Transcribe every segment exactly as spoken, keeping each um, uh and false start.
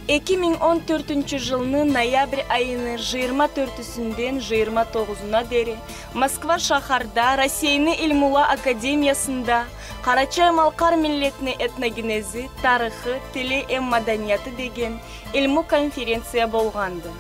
Эки минг он тёртюнчю жылны ноябрь айыны жыйырма тёртюсюнден жыйырма тогъузуна дери Москва шахарда Россейни Илмула академиясында «Къарачай-малкъар миллетни этногенези, тарыхы, тили эм маданияты» деген илму конференция болгъанды.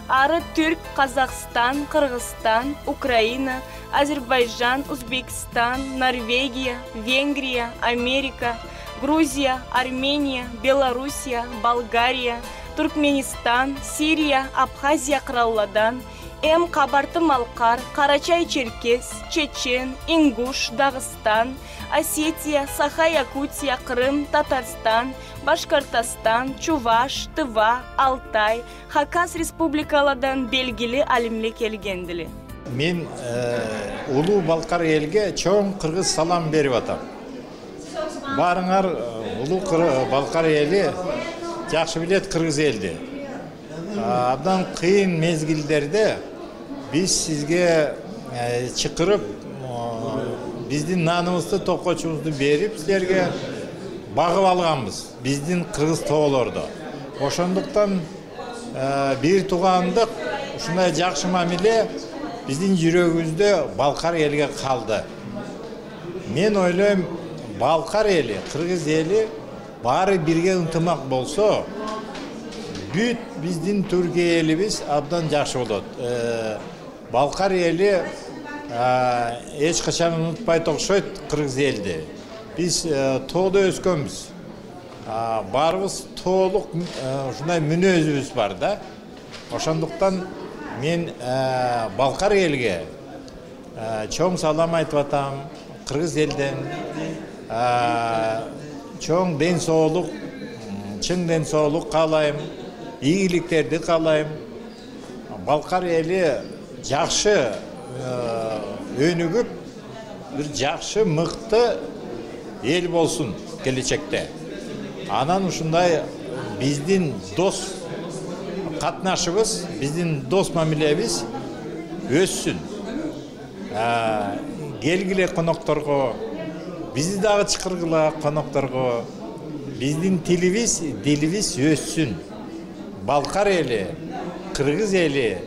Ары тюрк, Къазахстан, Къыргъызстан, Украина, Азербайджан, Узбекистан, Норвегия, Венгрия, Америка, Грузия, Армения, Белоруссия, Болгария, Туркменистан, Сирия, Абхазия къыралладан, эм къабарты-малкъар, къарачай-черкес, чечен, ингуш, Дагъыстан, Осетия, Саха-Якутия, Къырым, Татарстан, Башкортостан, Чуваш, Тыва, Алтай, Хакас республикаладан белгили алимле келгендиле. Мен, э, уллу Балкъар элге чоң къыргъыз салам берип атам. Барынгар, э, уллу къыр-, Балкъар эли жакъшы биледи къыргъыз элди. А, абдан къыйын мезгиллерде биз сизге, э, чакъырып, э, биздин наныбызды, токъочубузду берип, силерге багъып алгъанбыз биздин къыргъыз тоолорду. Ошондуктан, э, бир туугъандыкъ, ушундай жакъшы мамиле биздин жюрегибизде Балкъар элге къалды. Мен ойлойм, Балкъар эли, къыргъыз эли бары бирге ынтымакъ болсо, бүт биздин Тюркия элибиз абдан жакъшы болот. Э, Балкъар эли, э, эч къачан унутпайт окъшойт къыргъыз элди. Биз, э, тоодо ёсгенбиз. А, барыбыз тоолукъ, э, ушундай мүнёзюбюз бар да. Ошондуктан мен, э, Балкъар элге, э, чоң салам айтып атам, къыргъыз элден, э, чоң ден соолукъ, м, чың ден соолукъ каалайм, ийгиликлерди каалайм. Балкъар эли жакъшы, э, ёнюгюп, бир жакъшы, мыкты эл болсун келечекде. Анан ушундай биздин дос къатнашыбыз, биздин дос мамилебиз ёссюн. А, келгиле къонокъторгъа, бизни дагъы чакъыргыла къонокъторгъа. Биздин тилибиз, дилибиз ёссюн. Балкъар эли, къыргъыз эли,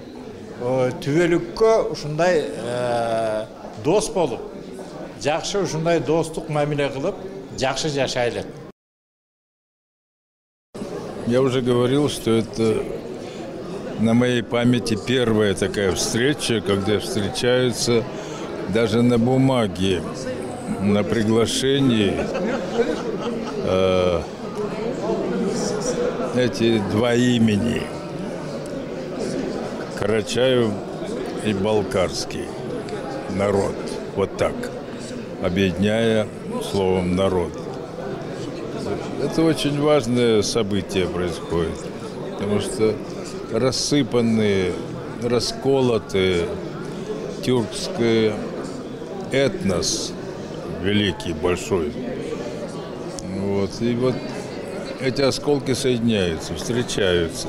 о, тюбеликге ушундай, э, дос болуп, жакъшы ушундай дослукъ мамиле къылып, жакъшы жашайлыкъ. Я уже говорил, что это на моей памяти первая такая встреча, когда встречаются даже на бумаге, на приглашении, э, эти два имени, Карачаев и балкарский народ. Вот так, объединяя словом «народ». Это очень важное событие происходит, потому что рассыпанные, расколотые тюркский этнос великий, большой. Вот. И вот эти осколки соединяются, встречаются,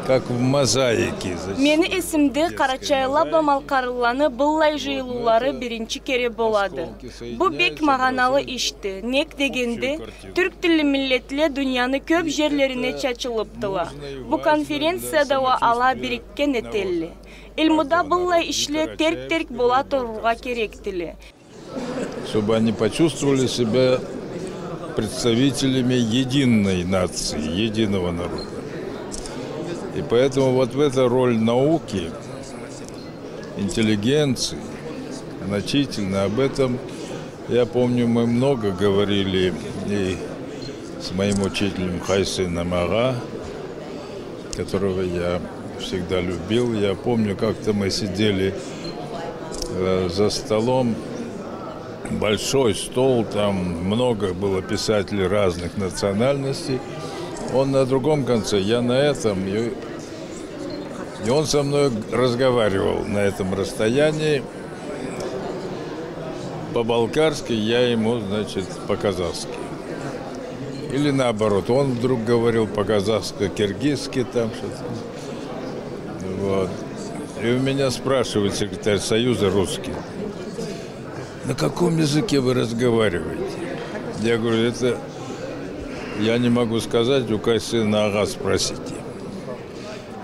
как в мозаике. Мени эсимде къарачайлыла бла малкъарлыланы быллай жыйылыулары биринчи кере болады. Бу бек магъаналы ишди. Нек дегенде, тюрк тилли миллетле дунияны кёп жерлерине чачылыптыла. Бу конференцияда уа ала бирикген этелле. Илмуда быллай ишле терк-терк бола турургъа керекдиле. Чтобы они почувствовали себя представителями единой нации, единого народа. И поэтому вот в эта роль науки, интеллигенции, значительно об этом, я помню, мы много говорили и с моим учителем Хайсеном ага, которого я всегда любил. Я помню, как-то мы сидели, э, за столом, большой стол, там много было писателей разных национальностей. Он на другом конце, я на этом, и, и он со мной разговаривал на этом расстоянии. По-балкарски, я ему, значит, по-казахски. Или наоборот, он вдруг говорил по-казахски, киргизски, там что-то. Вот. И у меня спрашивает секретарь Союза, русский: «На каком языке вы разговариваете?» Я говорю: «Это Я не могу сказать, у Кайсына ага спросите.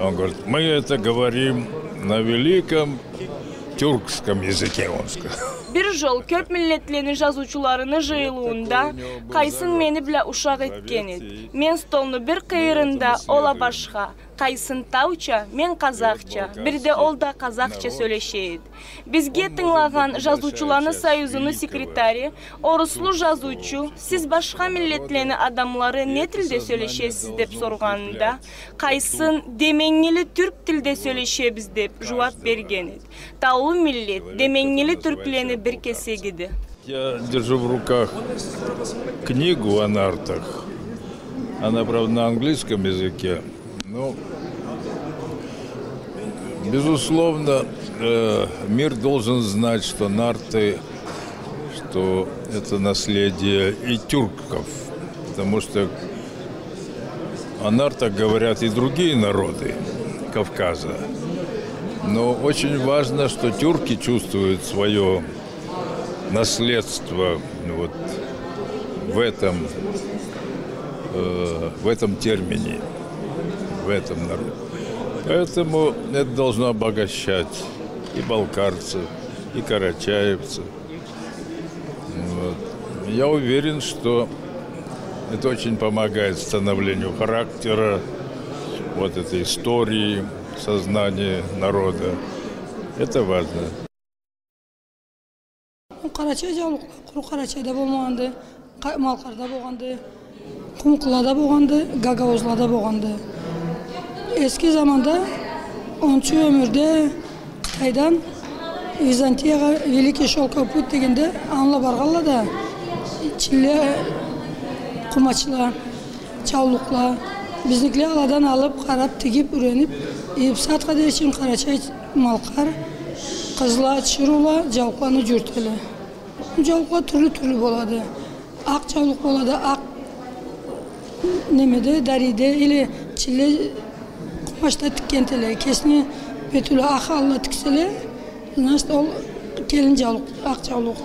Он говорит: «Мы это говорим на великом тюркском языке», он сказал. Бир жол кёп миллетлени жазыучуларыны жыйылыуунда Кайсын мени бла ушакъ этген эди. Мен столну бир къыйырында, ол а башха. Кайсын тауча, мен къазахча, бирде ол да къазахча сёлеше эди. Бизге тынгылагъан жазыучуланы союзуну секретары, оруслу жазыучу, сиз башха миллетлени адамлары не тилде сёлешесиз деп соргъанында, Кайсын деменгили тюрк тилде сёлешебиз деп жууап берген эди. Таулу миллет деменгили тюрклени бир кесегиди. Я держу в руках книгу о нартах. Она, правда, на английском языке. Ну, безусловно, э, мир должен знать, что нарты, что это наследие и тюрков, потому что о нартах говорят и другие народы Кавказа. Но очень важно, что тюрки чувствуют свое наследство вот в этом, э, в этом термине, в этом народе. Поэтому это должно обогащать и балкарцев, и карачаевцев. Вот. Я уверен, что это очень помогает становлению характера, вот этой истории, сознания народа. Это важно. Къарачай жаулукъла къуру Къарачайда болмагъанды, Къа-, Малкъарда болгъанды, къумукълада болгъанды, гагаузлада болгъанды. Эски заманда, онунчу ёмюрде Къытайдан Византиягъа Великий шёлковый путь дегенде, аны бла баргъанла да, чилле къумачла, жаулукъла. Бизникиле аладан алып, къарап, тигип, юренип, и бусагъатха дери ючюн къарачай, малкъар, къызла, тиширыула жаулукъланы жуйюртелле. Бу жаулукъла тюрлю-тюрлю болады. Акъ жаулукъ болады, акъ немеде, дарийде или чилле къумачда тикген этелле. Кесини бетюле акъ халла тикселе, значит, ол келин жаулукъ, акъ жаулукъ.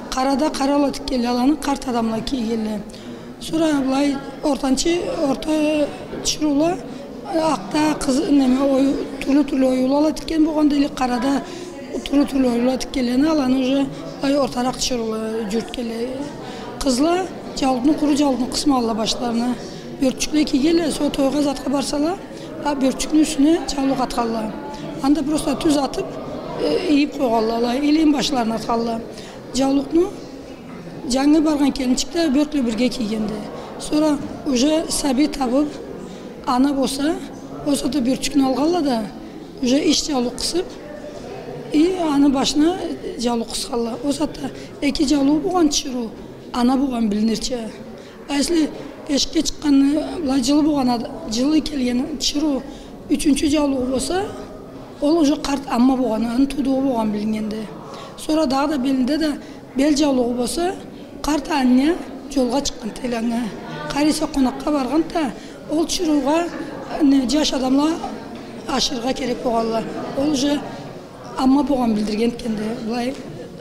Къарада къарала тикгенле, аланы къарт адамла кийгенле. Сора былай ортанчы, орта тиширыула акъда къыз-, неме, ою-, тюрлю-тюрлю оюулала тикген болгъанды, или къарада тюрлю-тюрлю оюула тикгенлени, аланы уже былай ортаракъ тиширыула жуйюртгенле. Къызла жаулукъну, къуру жаулукъну къысмагъанла башларына. Бёртчюкле кийгенле, сора тойгъа затха барсала, а бёртчюкню юсюне жаулукъ атханла. Анда просто тюз атып, э, ийип къойгъанла, алай, или инбашларына атханла. Жаулукъну жангы баргъан келинчик да бёркле бирге кийгенди. Сора уже сабий табып, ана болса, ол сагъатда бёртчюкню алгъанла да, уже ич жаулукъ къысып, и аны башына жаулукъ къысханла. Ол сагъатда эки жаулугъу болгъан тиширыу ана болгъан билинирча. А если эшикге чыкъгъаны, былай, жылы болгъан ад-, жылы келген тиширыу ючюнчю жаулугъу болса, ол уже къарт амма болгъаны, аны туудугъу болгъан билиннгенди. Сора дагъыда белинде да бел жаулугъу болса, къарт аннга жолгъа чыкъгъан этелле анга. Къарыйса, къонакъгъа баргъан да, ол тиширыугъа, не, жаш адамла ашырыргъа керек болгъанла. Ол уже амма болгъан билдирген этгенди. Былай,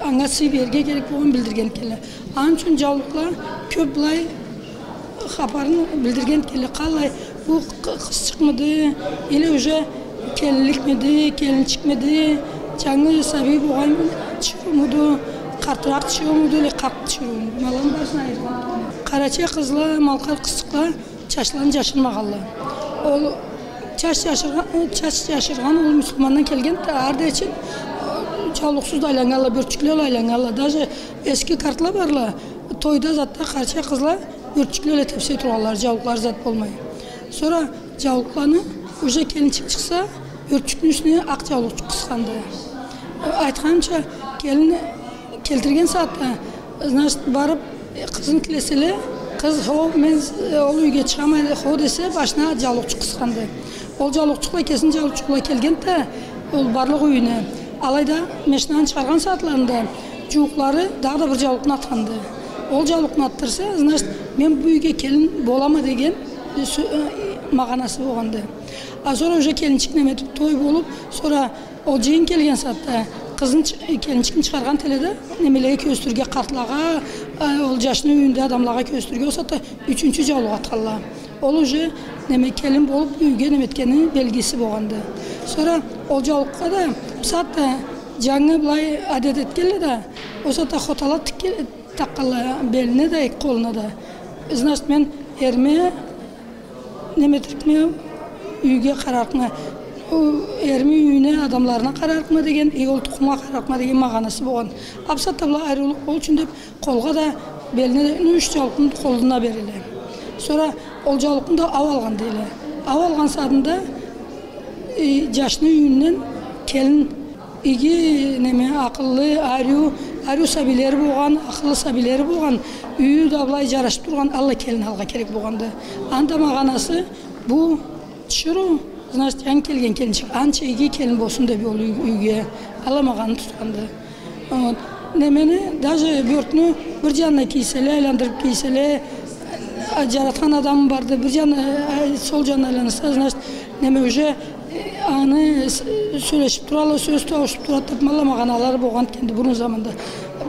анга сый берирге керек болгъан билдирген этгенле. Аны ючюн жаулукъла кёп былай хапарын билдирген этгенле. Къалай, бу къы-, къызчыкъмыды, или уже келинликмиди, келинчикмиди, жангы сабий болгъан тиширыумуду, къартыракъ тиширыумуду, или къарт тиширыумуду. Ма аланы барысын айыргъан. Къарачай къызла, малкъар къызчыкъла чачларын жашырмагъанла. Ол чач жашыргъан, чач жашыргъан ол муслимандан келген да, ары дери ючюн, э, жаулукъсуз да айланнганла, бёртчюкле бла айланнганла. Даже эски картла барла, тойда затда къарачай къызла бёртчюкле бла тепсей тургъанла, жаулукълары зат болмай. Сора жаулукъланы уже келинчик чыкъса, бёртчюкню юсюне акъ жаулукъчукъ къысханды. Э, айтханымча, келин келтирген сагъатда, значит, барып, э, къызын тилеселе, къыз, хо, мен, э, ол юйге чыгъама, хо десе, башына жаулукъчукъ къысханды. Ол жаулукъчукъла, кесини жаулукъчукъла келген да, ол барлыкъ юйюне. Алайда машинаны чыгъаргъан сагъатларында жууукълары дагъыда бир жаулукъну атханды. Ол жаулукъну атдырса, значит, мен бу юйге келин болама деген, э, сё-, э, магъанасы болгъанды. А сора уже келинчик неме этип, той болуп, сора ол жыйын келген сагъатда къызын чы-, келинчикни чыгъаргъан этелле да, немелеге кёргюзтюрге, къартлагъа, А, ол джашны юйюнде адамлагъа кёргюзтюрге, ол сагъатда ючюнчю джаулукъ атханла. Ол уже, неме, келин болуб, юйге неме этгени белгиси болгъанды. Сора ол джаулукъгъа да, бусагъатда джангы былай адет этгенле да, ол сагъатда хотала тикге-, такъгъанла белине да, эки къолуна да. Значит, мен эриме неме этерикме, юйге къарарыкъма, ол эрими юйюне, адамларына къарарыкъма деген, и ол тукъумгъа къарарыкъма деген магъанасы болгъан. А бусагъатда былай ариулукъ болур ючюн деб, къолгъа да, белине да, ну, юч джаулукъну къолуна береле. Сора ол джаулукъну да ау алгъан дейле. Ау алгъан сагъатында, э, джашны юйюнден келин иги, неме, акъыллы, ариу, ариу сабийлери болгъан, акъыллы сабийлери болгъан, юйю да былай джарашыб тургъан, аллай келин алыргъа керек болгъанды. Аны да магъанасы бу тиширыу, значит, джангы келген келинчик анча иги келин болсун деб ол юй-, юйге, аллай магъананы тутханды. Вот. Немени, даже бёркню бир джанына кийселе, айландырыб кийселе, а, джаратхан адамы барды, бир джаны, а, сол джанына айланса, значит, неме, уже, э, аны с-, сёлешиб туралла, сёз тауушуб турады деб, аллай магъаналары болгъан экенди бурун заманда.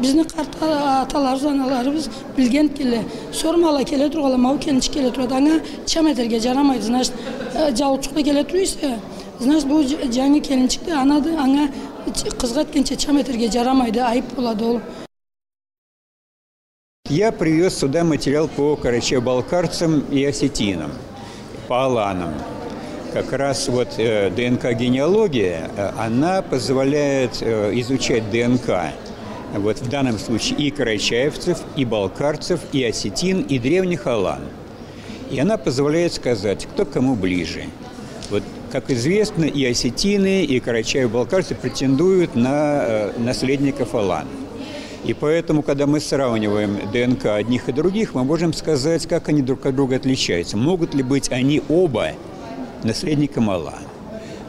Бизни къарт а-, аталарыбыз, аналарыбыз билген экенле. Сора ма алай келе тургъанла, ма бу келинчик келе турады, анга чам этерге джарамайды, значит, э, джаулукъчукъ да келе тура эсе, значит, бу дж-, джангы келинчик да анады, анга ч-, къызгъа этгенча чам этерге джарамайды, айыб болады ол. Я привёз сюда материал по карачаево-балкарцам и осетинам, по аланам. Как раз вот, э, ДНК-генеалогия, э, она позволяет, э, изучать ДНК, вот в данном случае и карачаевцев, и балкарцев, и осетин, и древних алан. И она позволяет сказать, кто к кому ближе. Вот, как известно, и осетины, и карачаево-балкарцы претендуют на, э, наследников алан. И поэтому, когда мы сравниваем ДНК одних и других, мы можем сказать, как они друг от друга отличаются. Могут ли быть они оба наследником алан?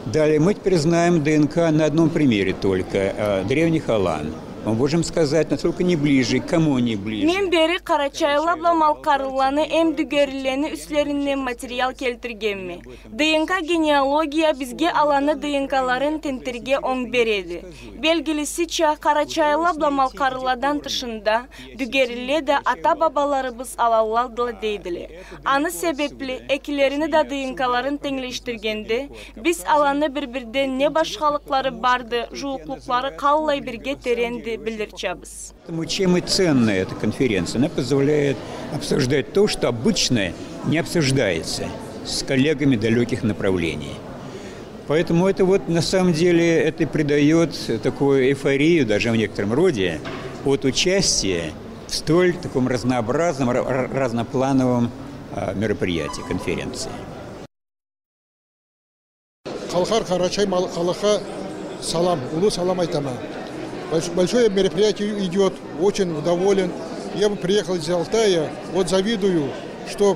Далее мы теперь знаем ДНК на одном примере только, э, древних алан. Мы можем сказать, насколько они ближе, к кому они ближе. Мен бери къарачайлыла бла малкъарлыланы эм дюгерилилени юслеринден материал келтиргенме. ДНК-генеалогия бизге аланы ДНК-ларын тинтирге онг береди. Белгилисича, къарачайлыла бла малкъарлыладан тышында, дюгерилиле да ата-бабаларыбыз аланладыла дейдиле. Аны себепли экилерини да ДНК-ларын тенглешдиргенде, биз аланы бир-бирден не башхалыкълары барды, жууукълукълары къаллай бирге теренди билирчабыз. Поэтому чем и ценна эта конференция, она позволяет обсуждать то, что обычно не обсуждается с коллегами далёких направлений. Поэтому это вот, на самом деле, это придаёт такую эйфорию, даже в некотором роде, от участия в столь таком разнообразном, ра-, ра-, разноплановом, а, мероприятии, конференции. Халкъ, къарачай мал-, халкъгъа салам, уллу салам айтама. Больш-, большое мероприятие идёт, очень доволен. Я бы приехал из Алтая, вот завидую, что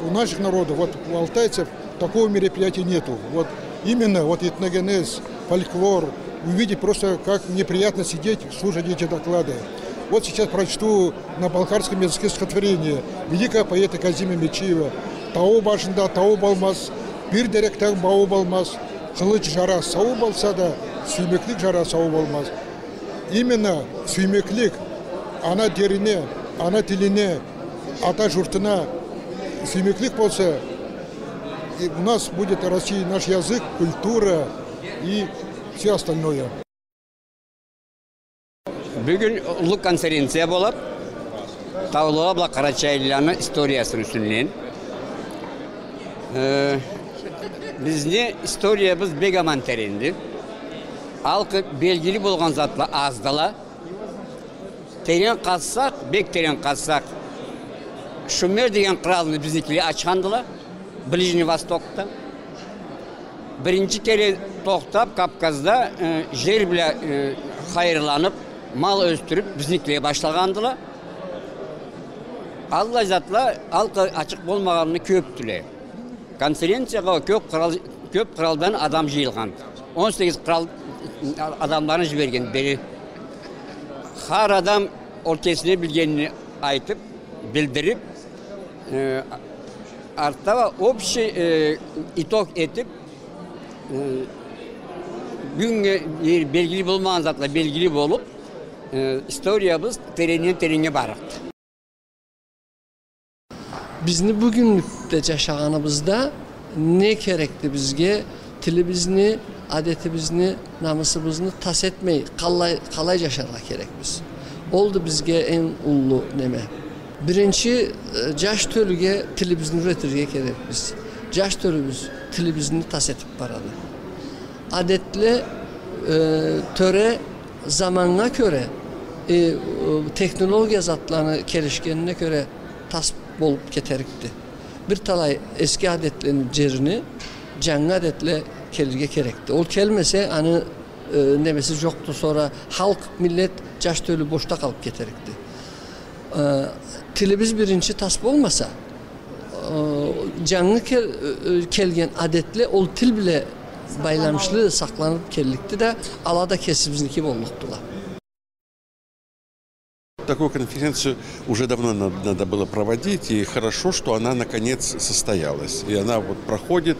у наших народов, вот у алтайцев такого мероприятия нету. Вот именно вот этногенез, фольклор, увидеть просто, как мне приятно сидеть, слушать эти доклады. Вот сейчас прочту на балкарском языке стихотворение великого поэта Казима Мечиева. Тау башында тау болмаз, бир дерекден бау болмаз, къылыч жарас сау болса да, сюймеклик жарас сау болмаз. Именно сюймеклик, ана дерине, ана тилине, ата журтуна сюймеклик болса, и у нас будет Россия, наш язык, культура и всё остальное. Бюгюн уллу конференция болуп, таулула бла къарачайлыланы историясы юсюнден. Э, бизни историябыз бек аман теренди. Алкъы белгили болгъан затла аздыла. Терен къазсакъ, бек терен къазсакъ, Шумер деген къыралны бизникиле ачхандыла, Ближний Востокда. Биринчи кере тохтап, Кавказда, э, жер бла, э, хайырланып, мал ёсдюрюп, бизникиле башлагъандыла. Аллай затла алкъы ачыкъ болмагъанлы кёпдюле. Конференциягъа кёп къырал-, кёп къыралдан адам жыйылгъан. Он сегиз къырал адамларын жиберген бери. Хар адам ол кесине билгенин айтып, билдирип, э, артда общий, э, итог этип, э, бюгюннге бери белгили болмагъан затла белгили болуп, э, историябыз теренден тереннге барлыкъды. Бизни бюгюнлюкде джашагъаныбызда не керекди бизге? Тилибизни, адетибизни, намысыбызны тас этмей, къалай, къалай джашаргъа керекбиз? Олду бизге эм уллу неме. Биринчи, э, джаш тёлюге тилибизни юретирге керекбиз. Джаш тёлюбюз тилибизни тас этиб барады. Адетле, э, тёре заманнга кёре, э, э, технология затланы келишгенине кёре тас болуб кетерикди. Бир талай эски адетлени джерине джангы адетле келирге керекди. Ол келмесе, аны, э, немеси джокъду, сора халкъ, миллет, джаш тёлю бошда къалыб кетерикди. Э, тилибиз биринчи тас болмаса, э, джангы кел-, э, э, келген адетле ол тил бла байламышлы сакъланыб келликди да, ала да кесибизники боллукъдула. Такую конференцию уже давно на-, надо было проводить, и хорошо, что она наконец состоялась. И она вот проходит,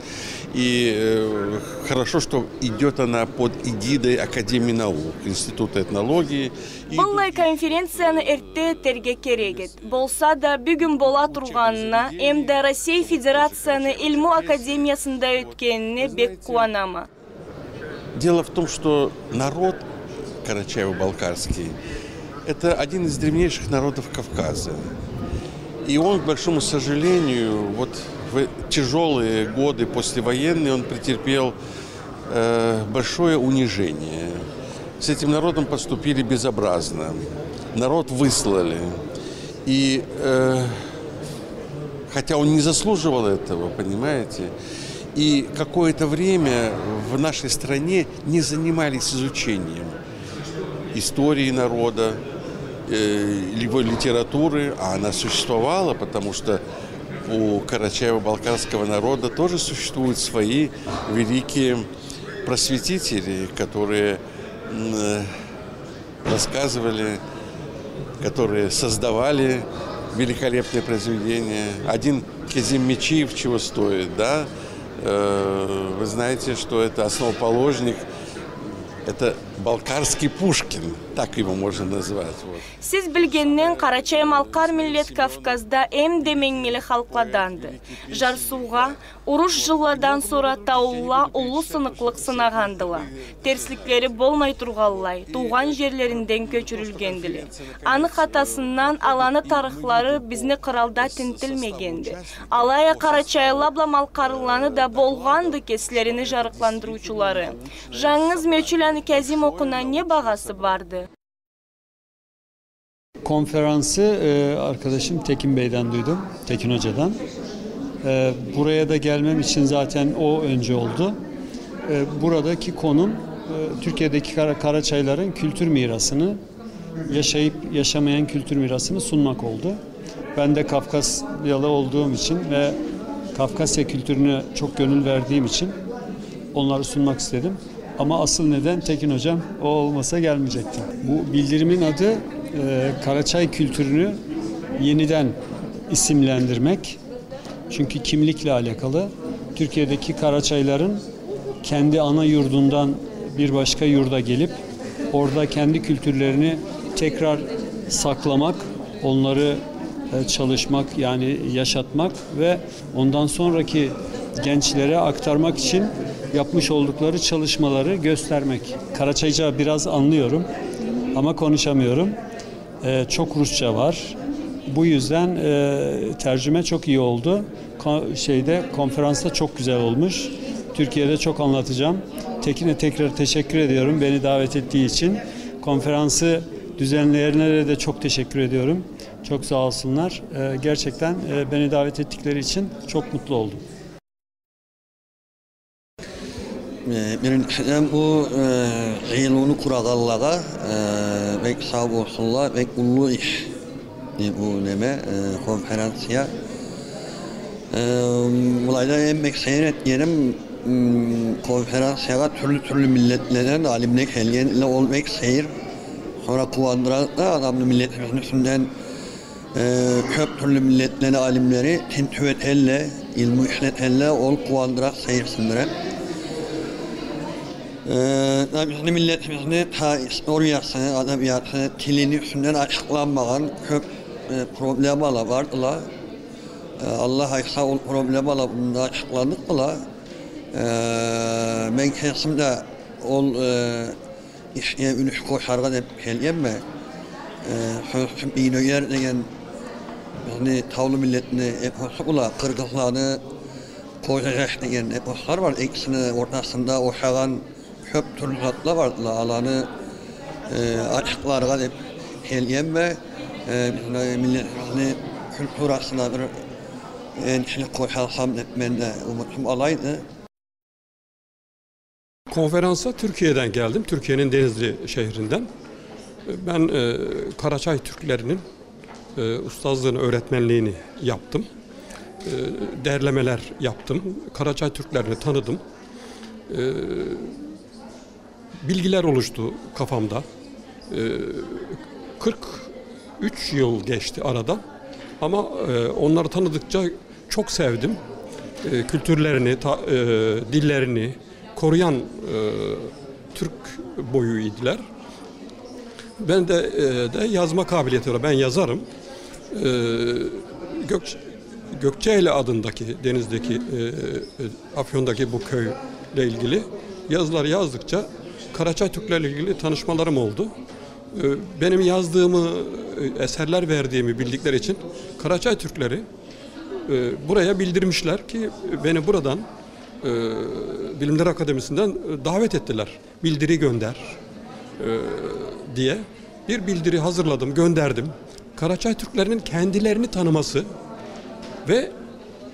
и, э, хорошо, что идёт она под эгидой Академии наук, Института этнологии. Быллай конференцияны эртде этерге керек эди. Болса да, бюгюн бола тургъанына, эмда Россия Федерацияны Илму академиясында ётгенине бек къууанама. Дело в том, что народ карачаево-балкарский — это один из древнейших народов Кавказа. И он, к большому сожалению, вот в тяжёлые годы послевоенные он претерпел, э, большое унижение. С этим народом поступили безобразно. Народ выслали. И, э, хотя он не заслуживал этого, понимаете, и какое-то время в нашей стране не занимались изучением истории народа, э, его литературы, а она существовала, потому что у карачаево-балкарского народа тоже существуют свои великие просветители, которые, м, э, рассказывали, которые создавали великолепные произведения. Один Кезим Мечиев чего стоит, да? Э, вы знаете, что это основоположник, это балкарский Пушкин, так его можно назвать, вот. Сиз билгенден, къарачай-малкъар миллет Кавказда эм да менгили халкъладанды. Жарсыугъа, уруш жылладан сора таулула уллу сыныкълыкъ сынагъандыла. Терсликлери болмай тургъанлай, туугъан жерлеринден кёчюрюлгендиле. Аны хатасындан аланы тарыхлары бизни къралда тинтилмегенди. Алай а къарачайлыла бла малкъарлыланы да болгъанды кеслерини жарыкъландырыучулары. Жангыз Мечюланы Кязим окъуна не багъасы барды? Konferansı, e, arkadaşım Tekin Bey'den duydum, Tekin Hoca'dan. E, buraya da gelmem için zaten o önce oldu. E, buradaki konum, e, Türkiye'deki Kara-, Karaçayların kültür mirasını, yaşayıp yaşamayan kültür mirasını sunmak oldu. Ben de Kafkasyalı olduğum için ve Kafkasya kültürüne çok gönül verdiğim için onları sunmak istedim. Ama asıl neden Tekin hocam, o olmasa gelmeyecektim. Bu bildirimin adı, e, Karaçay kültürünü yeniden isimlendirmek. Çünkü kimlikle alakalı. Türkiye'deki Karaçayların kendi ana yurdundan bir başka yurda gelip orada kendi kültürlerini tekrar saklamak, onları, e, çalışmak, yani yaşatmak ve ondan sonraki gençlere aktarmak için yapmış oldukları çalışmaları göstermek. Karaçayca biraz anlıyorum ama konuşamıyorum. E, çok Rusça var. Bu yüzden, e, tercüme çok iyi oldu. Ko-, şeyde, konferansta çok güzel olmuş. Türkiye'de çok anlatacağım. Tekin'e tekrar teşekkür ediyorum beni davet ettiği için. Konferansı düzenleyenlere de çok teşekkür ediyorum. Çok sağ olsunlar. E, gerçekten, e, beni davet ettikleri için çok mutlu oldum. Э, биринчиден, бу, э, жыйылыуну къурагъанлагъа, э, бек сау болсунла, бек уллу иш, э, бу неме, э, конференция. Э, былайда эм бек сейир этгеним, м, конференциягъа тюрлю-тюрлю миллетледен алимле келгенле, ол бек сейир. Сора къууандыра да адамны, миллетибизни юсюнден Э, кёп тюрлю миллетлени алимлери тинтиу этелле, илму ишлетелле, ол къууандыра, сейир синдире. Э, да бизни миллетибизни та историясы, адабияты, тилини юсюнден ачыкъланмагъан кёп, э, проблемала бардыла. Э, Аллах айтса, ол проблемала мында ачыкъланныкъдыла. Э, мен кесим да ол, э, ишге юлюш къошаргъа деп келгенме. Э, сёз ючюн, «Инойлер» деген бизни таулу миллетни эпосу бла, къыргъызланы «Къожа жаш» деген эпослары бар. Экисини ортасында ошагъан кёп тюрлю затла бардыла. Аланы, э, ачыкъларгъа деп келгенме. Э, бизни миллетибизни культурасына бир энчилик къошарсам деп мен да умутум алайды. Konferansa Türkiye'den geldim, Türkiye'nin Denizli şehrinden. Ben, e, Karaçay Türklerinin, e, ustazlığını, öğretmenliğini yaptım. E, derlemeler yaptım. Karaçay Türklerini tanıdım. E, bilgiler oluştu kafamda. E, kırk üç yıl geçti aradan. Ama, e, onları tanıdıkça çok sevdim. E, kültürlerini, ta-, e, dillerini koruyan, e, Türk boyu idiler. Ben de, e, de yazma kabiliyeti var. Ben yazarım. E, Gök-, Gökçeeli adındaki, Deniz'deki, e, e, Afyon'daki bu köyle ilgili yazılar yazdıkça Karaçay Türklerle ilgili tanışmalarım oldu. E, benim yazdığımı, e, eserler verdiğimi bildikleri için Karaçay Türkleri, e, buraya bildirmişler ki beni buradan, e, Bilimler Akademisi'nden, e, davet ettiler. Bildiri gönder, e, diye bir bildiri hazırladım, gönderdim. Karaçay Türklerinin kendilerini tanıması ve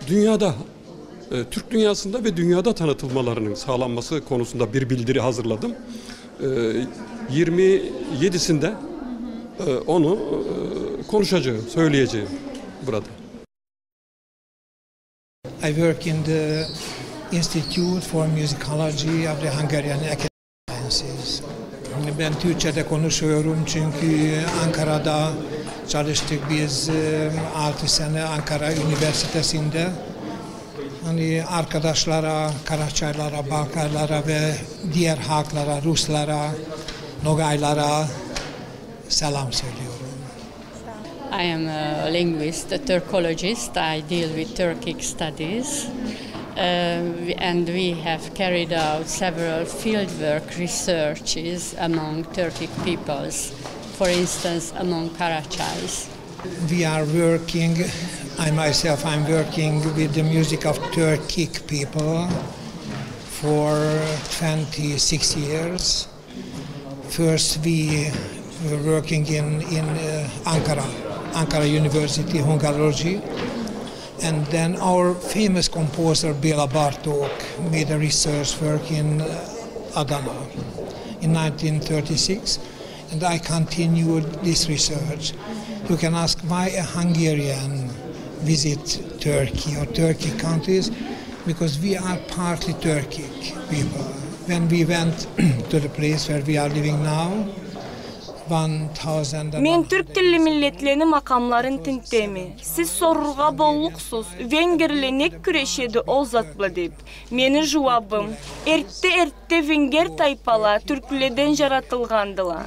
dünyada, e, Türk dünyasında ve dünyada tanıtılmalarının sağlanması konusunda bir bildiri hazırladım. E, yirmi yedisinde, e, onu, e, konuşacağım, söyleyeceğim burada. I work in the Institute for Musicology of the Hungarian Academy of Sciences. Ben Türkçe'de konuşuyorum çünkü Ankara'da çalıştık biz, e, altı sene Ankara Üniversitesi'nde. Hani arkadaşlara, Karaçaylara, Balkaylara ve diğer halklara, Ruslara, Nogaylara selam söylüyorum. I am a linguist, a Turkologist. I deal with Turkic studies, uh, and we have carried out several fieldwork researches among Turkic peoples, for instance, among Karachais. We are working, I myself, I'm working with the music of Turkic people for twenty-six years. First, we were working in, in, uh, Ankara, Ankara University, Hungarology. And then our famous composer, Béla Bartók, made a research work in, uh, Adana in nineteen thirty-six. And I continued this research. You can ask why a Hungarian visit Turkey or Turkic countries, because we are partly Turkic people. When we went to the place where we are living now, one thousand... Мен тюрк тилли миллетлени макъамларын тинтеме. Сиз сорургъа боллукъсуз, венгерле нек кюрешеди ол зат бла деп. Мени жууабым: эртте-эртте венгер тайпала тюркледен жаратылгъандыла.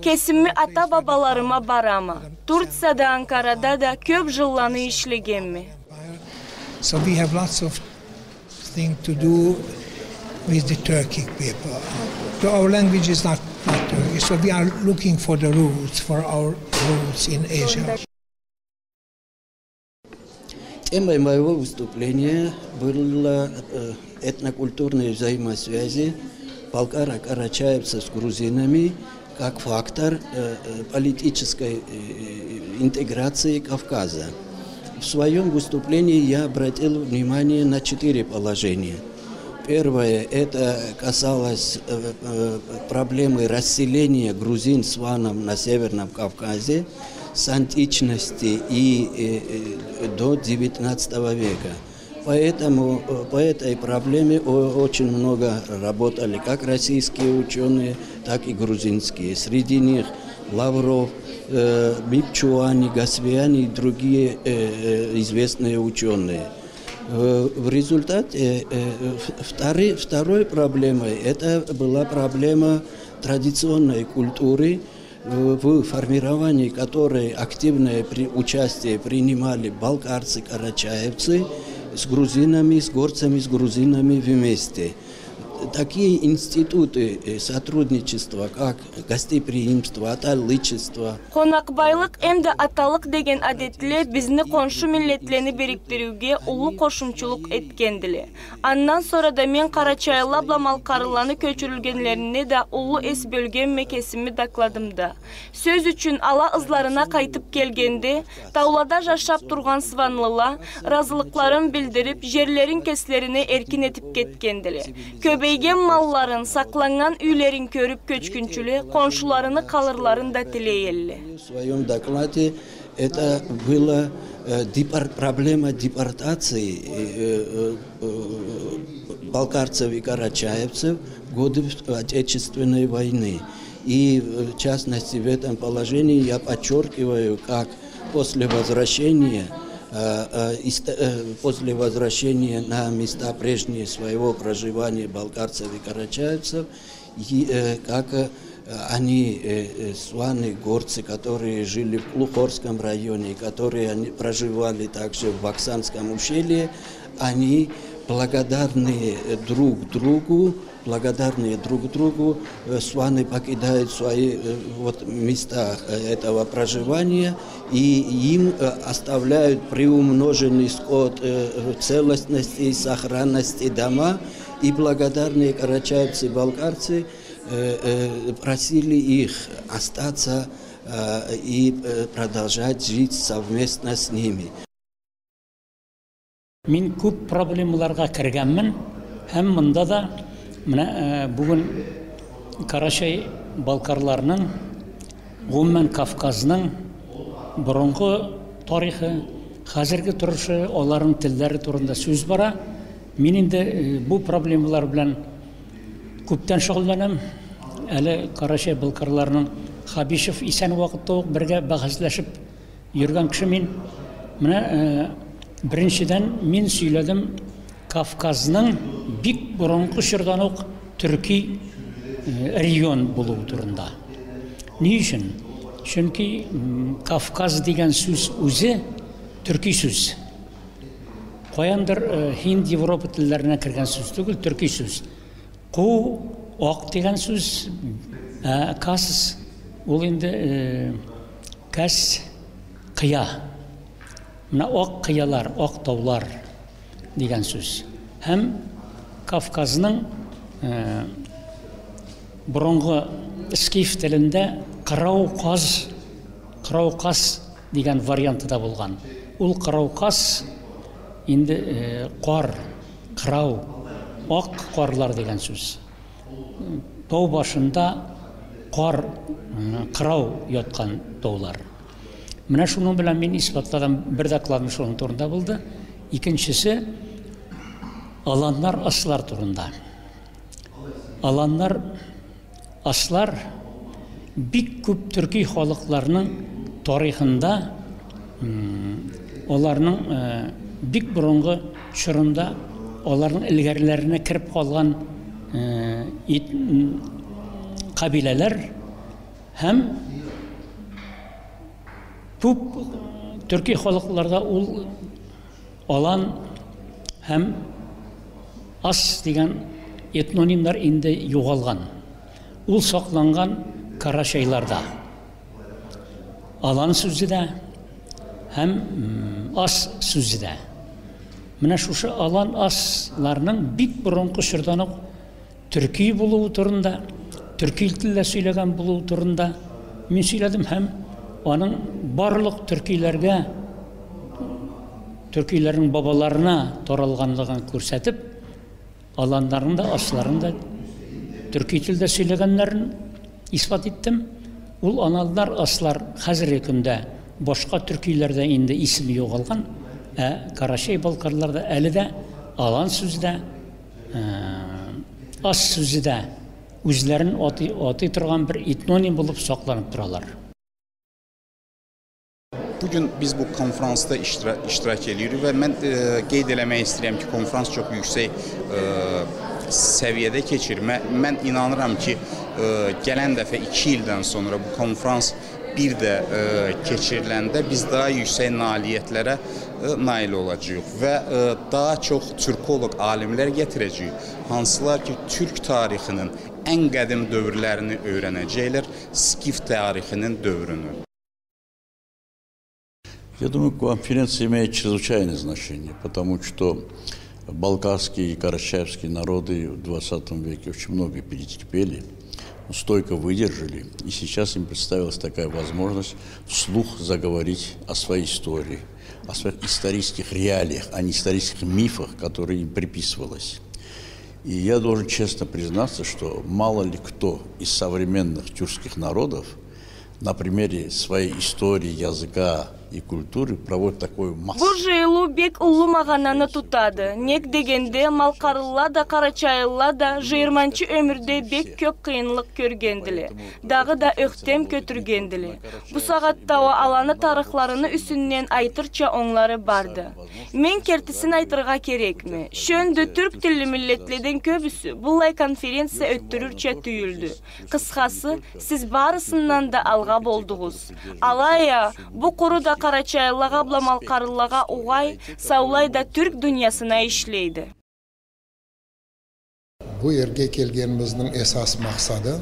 Кесими ата-бабаларыма барама. Турцияда, Анкарада да кёп жылланы ишлегенме. So we have lots of thing to do with the Turkic people. So our language is not, not Turkish, so we are looking for the roots, for our roots in Asia. Темой моего выступления было, э, этнокультурные взаимосвязи балкаро-карачаевцев с грузинами как фактор, э, э, политической, э, интеграции Кавказа. В своём выступлении я обратил внимание на четыре положения. Первое, это касалось, э, э, проблемы расселения грузин с ваном на Северном Кавказе с античности и, э, э, до девятнадцатого века. Поэтому, э, по этой проблеме о-, очень много работали как российские учёные, так и грузинские. Среди них Лавров, э, Мипчуани, Гасвиани и другие, э, э, известные учёные. Э, в результате, э, э, в-, вторы-, второй проблемой это была проблема традиционной культуры, в формировании которой активное при-, участие принимали балкарцы, карачаевцы с грузинами, с горцами, с грузинами вместе. Такие институты, э, сотрудничества, как гостеприимство, аталычество. Къонакъбайлыкъ эмда аталыкъ деген адетле бизни къоншу миллетлени бирикдириуге уллу къошумчулукъ этгендиле. Андан сора да мен къарачайлыла бла малкъарлыланы кёчюрюлгенлерине да уллу эс бёлгенме кесими докладымда. Сёз ючюн, ала ызларына къайтып келгенде, таулада жашап тургъан сванлыла ыразылыкъларын билдирип, жерлерин кеслерине эркин этип кетгендиле. Кёбейген малларын, сакъланнган юйлерин кёрюп кёчгюнчюле къоншуларыны къалырларын да тилей элле. В своём докладе это было, э, депор-, проблема депортации, э, э, э, балкарцев и карачаевцев в годы Отечественной войны. И, э, в частности, в этом положении я подчёркиваю, как после возвращения, э, э, ист-, э, после возвращения на места прежние своего проживания балкарцев и карачаевцев, и, э, как, э, они, э, э, сваны, горцы, которые жили в Клухорском районе, которые они проживали также в Баксанском ущелье, они благодарные, э, друг другу, благодарные друг другу, э, сваны покидают свои, э, вот, места, э, этого проживания, и им, э, оставляют приумноженный скот, э, в целостности и сохранности дома, и благодарные карачаевцы и балкарцы, э, э, просили их остаться, э, и, э, продолжать жить совместно с ними. Мин кёп проблемаларгъа киргенме, хем мында да, мына, э, бюгюн къарачай-балкъарларыны, гъумуман, Кавказны буруннгу тарихи, хазирги турушу, аланы тиллери турунда сёз бара. Мин энди, э, бу проблемалар бла кёпден шугъулланама. Али къарачай-балкъарларыны Хабишев исен вакъытда ук бирге бахаслашып, Юрген киши мен, мына, э, биринчиден, мен сёйледим Кавказны бик буруннгу чордан ук тюркий, э, регион болуу турунда. Не ючюн? Чюнки, м, Кавказ деген сёз ёзю тюркий сёз. Къояндыр, э, Хинд, Европа тиллерине кирген сёз тюгюл, тюркий сёз. Къуу, акъ деген сёз, э, кас, ол энди, э, кас, къыя. Мына акъ къыялар, акъ таулар деген сёз. Хем Кавказны, э, буруннгу скиф тилинде къырау къаз, къырау къаз деген варианты да болгъан. Ол къырау къаз энди, э, къар, къырау, акъ къарлар деген сёз. Тау башында къар, м, къырау ятхан таулар. Мына шуну бла мен исбатладым, бир докладым шуну турунда болду. Экинчиси, аланлар, аслар турунда. Аланлар, аслар бик кёп тюркий халкъларыны тарихинде, м, аланы, э, бик буруннгу чорунда аланы илгерилерине кирип къалгъан, э, ит-, м, къабилелер хем бу тюркий халкъларда ол алан хем ас деген этнонимлер энди югъалгъан. Ол сакъланнган къарачайларда. Алан сёзю да хем, м, ас сёзю да. Мына шушы алан, асларыны бик буруннгу чордан ук тюркий болуу турунда, тюркий тилде сёйлеген болуу турунда мен сёйледим хем аны барлыкъ тюркейлеге, тюркейлени бабаларына таралгъанлыгъын кёрсетип, аланларыны да, асларыны да тюркий тилде сёйлегенлерин исбат этдим. Ол аланлар, аслар хазирги кюнде башха тюркейлерде энди исми югъалгъан, э, къарачай-балкъарларда али да алан сёзю да, э, ас сёзю да ёзлерин атый, атый тургъан бир этноним болуп сакъланып туралар. Бюгюн биз бу конферансда иштира-, иштирак этебиз ва мен, э, къайд этмеге истейме ки, конферанс чокъ юксек, э, Səviyyədə keçir. Mə-, mən inanıram ki, e, gələn dəfə iki ildən sonra bu konfrans bir də, e, keçiriləndə biz daha yüksək nailiyyətlərə, e, nail olacağıq və, e, daha çox türkoloq alimlər gətirəcəyik, hansılar ki, türk tarixinin ən qədim dövrlərini öyrənəcəklər, skif tarixinin dövrünü. Я думаю, конференция имеет чрезвычайное значение, потому что балкарские и карачаевские народы в двадцатом веке очень много перетерпели, стойко выдержали, и сейчас им представилась такая возможность вслух заговорить о своей истории, о своих исторических реалиях, а не исторических мифах, которые им приписывалось. И я должен честно признаться, что мало ли кто из современных тюркских народов на примере своей истории, языка и культуры проводит такую массу. Бу жыйылыу бек уллу магъананы тутады. Нек дегенде, малкъарлыла да, къарачайлыла да жыйырманчы ёмюрде бек кёп къыйынлыкъ кёргендиле. Дагъыда ёхтем кётюргендиле. Бу сагъатда уа аланы тарыхларыны юсюнден айтырча онглары барды. Мен кертисин айтыргъа керекме. Шёндю тюрк тилли миллетледен кёбюсю быллай конференция ётдюрюрча тюйюлдю. Къысхасы, сиз барысындан да алгъа болдугъуз. Алай а, бу къуру да къарачайлылагъа бла малкъарлылагъа угъай, саулай да тюрк дуниясына ишлейди. Бу ерге келгенибизни эсас макъсады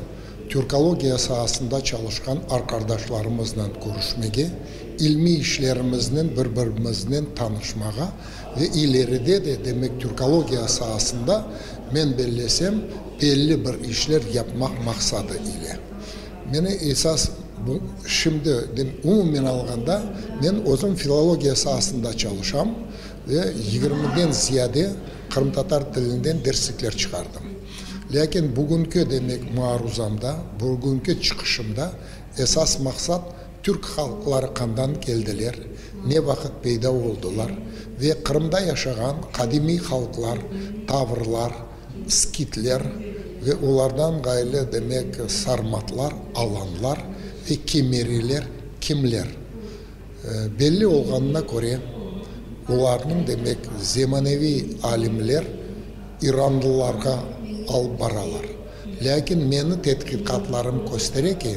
тюркология сагъасында чалышхан аркъардашларыбыздан кёрюшмеге, илмий ишлерибизни бир-бирибиз бла танышмагъа ва илериде да, демек, тюркология сагъасында, мен беллесем, белли бир ишлер япмакъ макъсады иле. Мени эсас бу, шимди, дем, умумен алгъанда, мен ёзюм филология сагъасында чалышам ва йигирмиден зияде къырымтатар тилинден дерсликлер чыгъардым. Лякин бюгюннгю, демек, маарузамда, бюгюннгю чыгъышымда эсас макъсат тюрк халкълары къандан келдилер, не вакъыт пейда болдулар ва Къырымда яшагъан къадимий халкълар, таврлар, скитлер ва олардан къайры, демек, сарматлар, аланлар ва кимерилер кимлер? Э, белли болгъанына кёре, оланы, демек, заманауий алимлер иранлылагъа алып баралар. Лякин мени тетъкъикъатларым кёстере ки,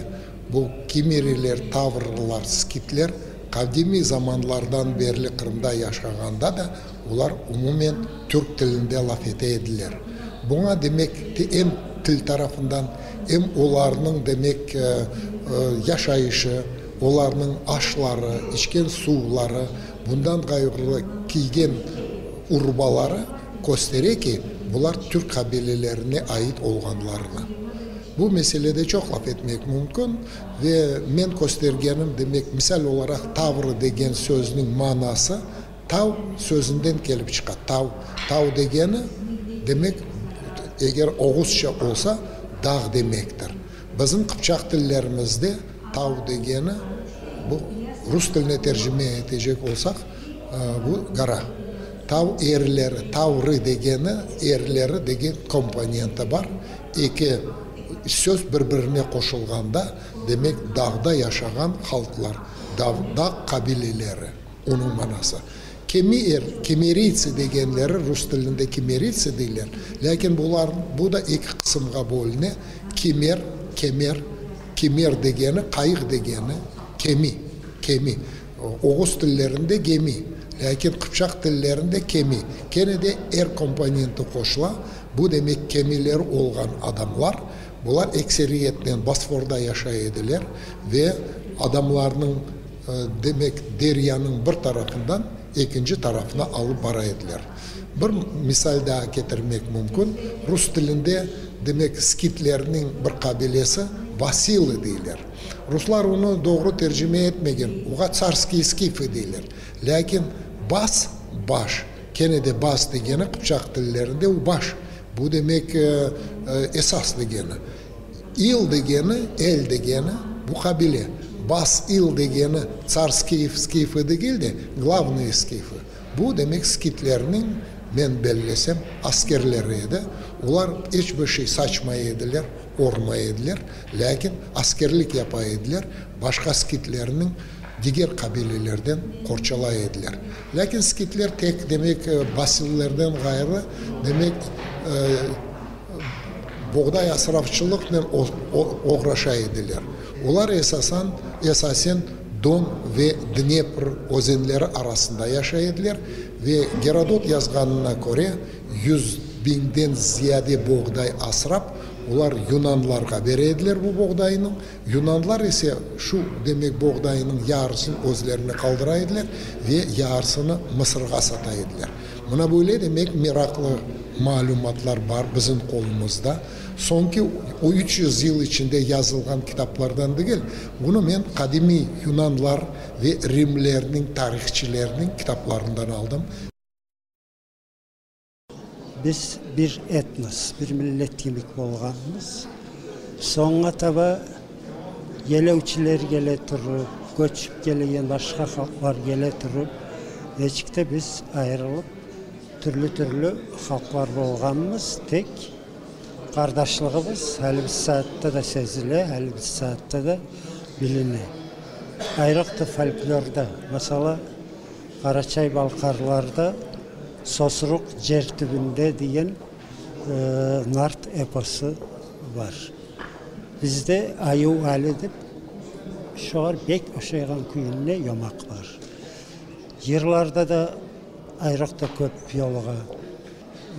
бу кимерилер, таврлылар, скитлер къадимий заманлардан берли Къырымда яшагъанда да, олар умумен тюрк тилинде лаф эте эдилер. Бунга, демек, ти-, эм тил тарафындан, эм оланы, демек, э, э, яшайышы, оланы ашлары, ичген суулары, мындан къайры кийген урбалары кёстере ки, булар тюрк къабилелерине аит болгъанларына. Бу меселеде чокъ лаф этмек мюмкюн, ва мен кёстергеним, демек, мисал оларакъ, тавр деген сёзню маанасы тау сёзюнден келип чыкъгъан. Тау, тау дегени, демек, эгер огъузча болса, дагъ демекдир. Бизни къыпчакъ тиллерибизде тау дегени, бу рус тилине тержиме этежек болсакъ, э, бу гора. Тау эрлери, тавры дегени, эрлери деген компоненти бар. Эки сёз бир-бирине къошулгъанда, демек, дагъда яшагъан халкълар, дагъ, дагъ къабилелери. Ону маанасы. Кемер, кимерийцы дегенлери, рус тилинде кимерийцы дейле. Лякин булар, бу да эки къысымгъа бёлюне. Кимер, кемер, кимер дегени, къайыкъ дегени, кеми, кеми. Огъуз тиллеринде геми, лякин къыпчакъ тиллеринде кеми. Кене да эр компоненти къошула. Бу, демек, кемилери болгъан адамлар. Булар эксериетден Босфорда яшай эдилер ва адамланы, э, демек, дерияны бир тарафындан экинчи тарафына алып бара эдилер. Бир мисал дагъы келтирмек мюмкюн. Рус тилинде, демек, скитлени бир къабилеси василы дейлер. Руслар ону догъру тержиме этмеген, огъа царские скифы дейлер. Лякин бас, баш, кене да бас дегени къыпчакъ тиллеринде ол баш. Бу, демек, э, э, эсас дегени. Ил дегени, эл дегени, бу къабиле. Бас ил дегени царские скифы дегил да, главные скифы. Бу, демек, скитлени, мен беллесем, аскерлери эди. Олар хеч бир шей сачмай эдилер, урмай эдилер, лякин аскерлик япа эдилер, башха скитлени дигер къабилелерден къорчалай эдилер. Лякин скитлер тек, демек, э, василледен къайры, демек, э, Богъдай асыраучулукъ бла о-, о-, огъраша эдиле. Олар эсасан, эсасен Дон ве Днепр ёзенлери арасында яшай эдиле. Ве Геродот язгъанына кёре, юз бингден зияде богъдай асырап, олар юнанларгъа бере эдиле бу богъдайны. Юнанлар эсе шу, демек, богъдайны ярысын ёзлерине къалдыра эдиле ве ярысыны Мысыргъа сата эдиле. Мына бёле, демек, меракълы малюматла бар бизни къолумузда. Сонгу о юч юз йыл ичинде язылгъан китаплардан дегил, муну мен къадимий юнанлар ве римлилени тарихчилерини китапларындан алдым. Биз бир этнос, бир миллет кибик болгъанбыз. Сонггъа таба гелеучюлер геле туруп, кёчюп гелеген башха халкълар геле туруп, нечик да биз айырылып, тюрлю-тюрлю халкълар болгъанбыз. Тек къардашлыгъыбыз хали бу сагъатда да сезиле, хали бу сагъатда да билине. Айрокъда фольклорда, масала, къарачай-балкъарларда «Сосурукъ жер тюбюнде» деген, э, нарт эпосу бар. Бизде «Айыу Али» деп шогъар бек ошайгъан кюйюнде ёмакъ бар. Жырларда да айрокъда кёп ёлугъа,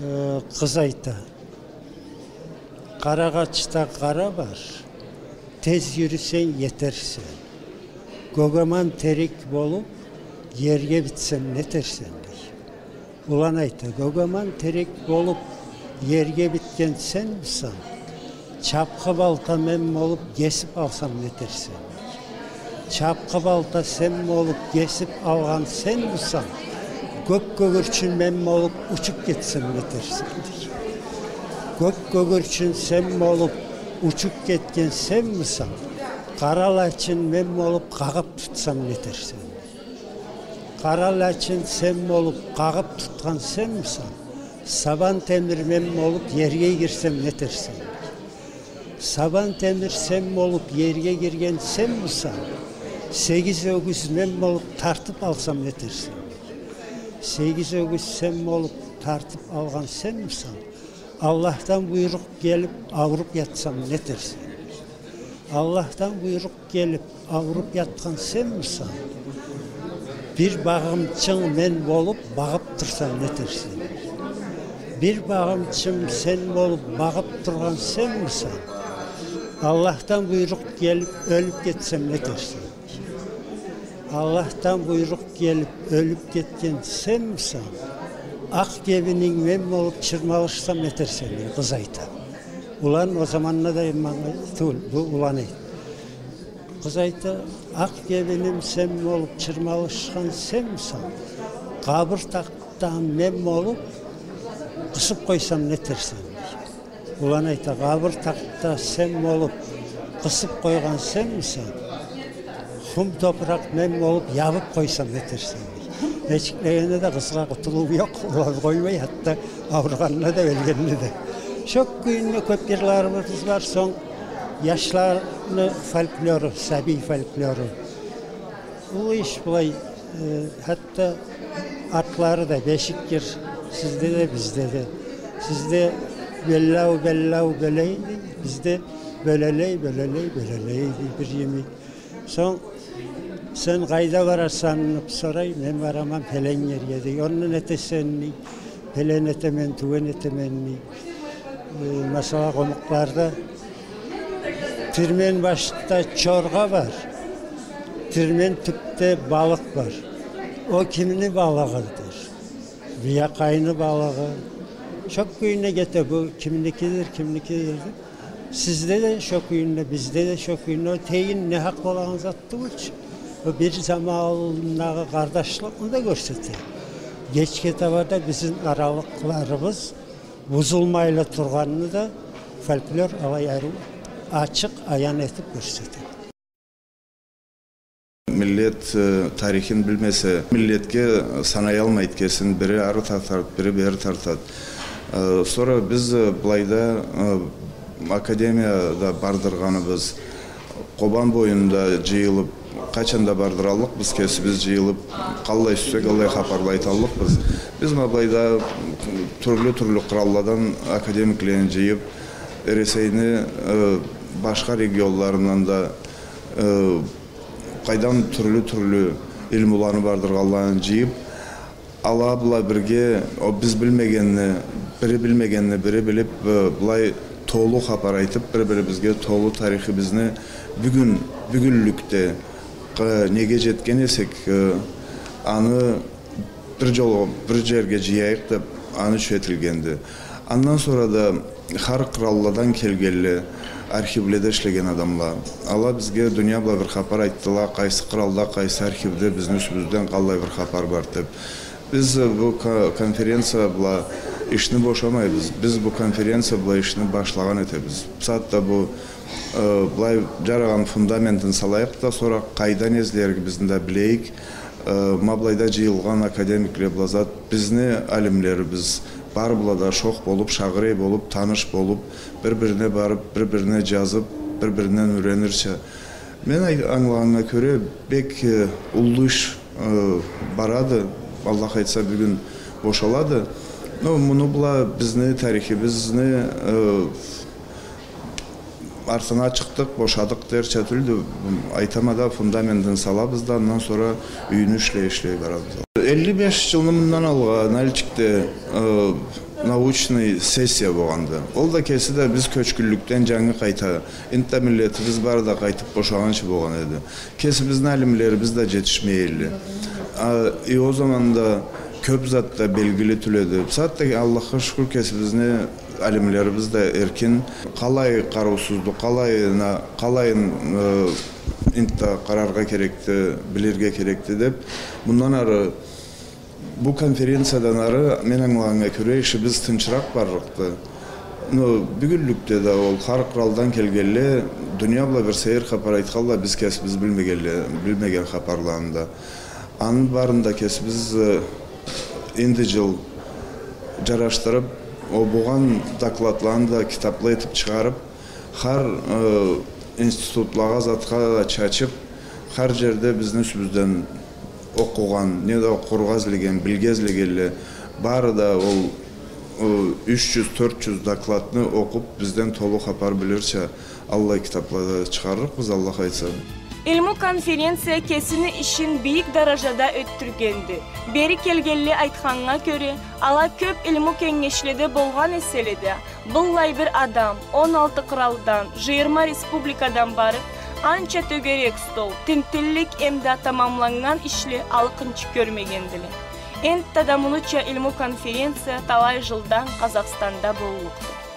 э, къыз айта: «Къарагъачда къара бар, тез жюрюсенг, етерсен. Гёгеман терек болуп, ерге битсем, нетерсен?» — дей. Улан айта: «Гёгеман терек болуп, ерге битген сенмисен? Чапхы балта мен болуп, кесип алсам, нетерсен? Чапхы балта сен болуп, кесип алгъан сенмисен? Кёк кёгюрчюн мен болуп, учуп кетсем, нетерсен?» — дей. «Кёк кёгюрчюн сен болуп, учуп кетген сенмисен? Къара лачын мен болуп, къагъып тутсам, нетерсен? Къара лачын сен болуп, къагъып тутхан сенмисен? Сабан темир мен болуп, ерге кирсем, нетерсен? Сабан темир сен болуп, ерге кирген сенмисен? Сегиз ёгюз мен болуп, тартып алсам, нетерсен? Сегиз ёгюз сен болуп, тартып алгъан сенмисен? Аллахдан буйрукъ келип, ауруп ятсам, нетерсен? Аллахдан буйрукъ келип, ауруп ятхан сенмисен? Бир багъымчынг мен болуп, багъып турсам, нетерсен? Бир багъымчынг сен болуп, багъып тургъан сенмисен? Аллахдан буйрукъ келип, ёлюп кетсем, нетерсен? Аллахдан буйрукъ келип, ёлюп кетген сенмисен? Акъ кебининг мен болуп, чырмалышсам, нетерсен?» — дей къыз айта. Улан о заманда да, эм, манга тюгюл, бу улан эди. Къыз айта: «Акъ кебиним сен болуп, чырмалышхан сенмисен? Къабыр тахтам мен болуп, къысып къойсам, нетерсен?» — дей. Улан айта: «Къабыр тахта сен болуп, къысып къойгъан сенмисен? Хум топуракъ мен болуп, ябып къойсам, нетерсен?» — дей. Нечиклегенде да къызгъа къутулуу ёкъ, улан къоймай, хатта ауругъанына да, ёлгенине да. Шо кюйюнде кёп жырларыбыз бар. Сонг яшланы фольклору, сабий фольклору. Уллу иш былай, э, хатта атлары да бешик жыр, сизде да, бизде да. Сизде «Беллау, беллау, бёлей» дей, бизде «Бёлелей, бёлелей, бёлелей» дей бир йимик. Сонг «Сен къайда барасан?» деп сорай, «Мен барама пелен жерге» дей. «Онда не этесен?» дей. «Пелен этемен, тюген этемен» дей. Э, масала, къумукъларда: «Тирмен башда чоргъа бар, тирмен тюпде балыкъ бар. О кимни балыгъыдыр? Биякъайны балыгъы». Шо кюйюнде кете бу, кимникидир, кимникидир деп. Сизде да шо кюйюнде, бизде да шо кюйюнде. Ол тейин, нахакъ болагъан зат тюгюлчю. Бу бир замандагъы къардашлыкъны да кёрсете. Кечге таба да бизни аралыкъларыбыз бузулмайла тургъанны да фольклор алай ариу ачыкъ аян этип кёрсете. Миллет, э, тарихин билмесе, миллетге санаялмайды кесин, бири ары тартады, бири бери тартады. Э, сора биз, э, былайда, э, академияда бардыргъаныбыз, Къобан боюнда жыйылып, къачан да бардыраллыкъбыз кесибиз жыйылып, къаллай сюйсек, аллай хапарла айталлыкъбыз. Биз ма былайда тюрлю-тюрлю къыралладан академиклени жыйып, Эресейни, э, башха регионларындан да, э, къайдам тюрлю-тюрлю илмуланы бардыргъанланы джыйыб, ала бла бирге, о, биз билмегенни, бири билмегенни бири билиб, э, былай толу хапар айтыб, бир-бирибизге толу тарихибизни бюгюн, бюгюнлюкде, э, неге джетген эсек, э, аны бир джол, бир джерге джыяйыкъ деб, аны ючюн этилгенди. Андан сора да хар къралладан келгенле, архивледе ишлеген адамла. Ала бизге дуния бла бир хапар айтдыла, къайсы къралда, къайсы архивде бизни юсюбюзден къаллай бир хапар бар деб. Биз, э, бу ко-, конференция бла ишни бошамайбыз. Биз бу конференция бла ишни башлагъан этебиз. Бусагъатда бу, э, былай джарагъан фундаментин салайыкъ да, сора къайдан излеригибизни да билейик. Э, ма былайда джыйылгъан академикле бла зат, бизни алимлерибиз бары бла да шох болуб, шагъырей болуб, таныш болуб, бир-бирине барыб, бир-бирине джазыб, бир-биринден юренирча. Мен ай-, ангылагъаннга кёре, бек, э, уллу иш, э, барады. Аллах айтса, бюгюн бошалады. Но муну бла бизни тарихибизни, э, артына чыкъдыкъ, бошадыкъ дерча тюлдю. Айтама да, фундаментин салабыз да, андан сора юйню ишлей-ишлей барабыз. Элли беш джылны мындан алгъа Нальчикде, э, научный сессия болгъанды. Ол да кеси да биз кёчгюнлюкден джангы къайта, энтда миллетибиз бары да къайтыб бошагъанча болгъан эди. Кесибизни алимлерибиз да джетишмей эдиле. А, и ол заманда кёб зат да белгили тюл эди. Бусагъатда, Аллахха шукур, кесибизни алимлерибиз да эркин. Къалай къарыусузду, къалайына, къалайын, э, энтда къараргъа керекди, билирге керекди деб. Мындан ары, бу конференциядан ары, мен ангылагъаннга кёре, ишибиз тынчыракъ барлыкъды. Но бюгюнлюкде да ол хар къралдан келгенле, дуния бла бир сейир хапар айтханла, биз кесибиз билмегенле, билмеген хапарланы да. Аны барын да кесибиз, э, энди джыл джарашдырыб, ол болгъан докладланы да китабла этиб чыгъарыб, хар, э, институтлагъа, затха да чачыб, хар джерде бизни юсюбюзден окъугъан, неда окъургъа излеген, билирге излегенле, бары да ол, э, юч джюз, тёрт джюз докладны окъуб, бизден толу хапар билирча, аллай китабла да чыгъарырыкъбыз, Аллах айтса. Илму конференция кесини ишин бийик даражада ётдюргенди. Бери келгенле айтханнга кёре, ала кёб илму кенгешледе болгъан эселе да, быллай бир адам, он алты къралдан, джыйырма республикадан барыб, анча тёгерек стол, тинтиллик эмда тамамланнган ишле алкъынчы кёрмегендиле. Энтда да мунуча илму конференция талай джылдан Къазахстанда боллукъду.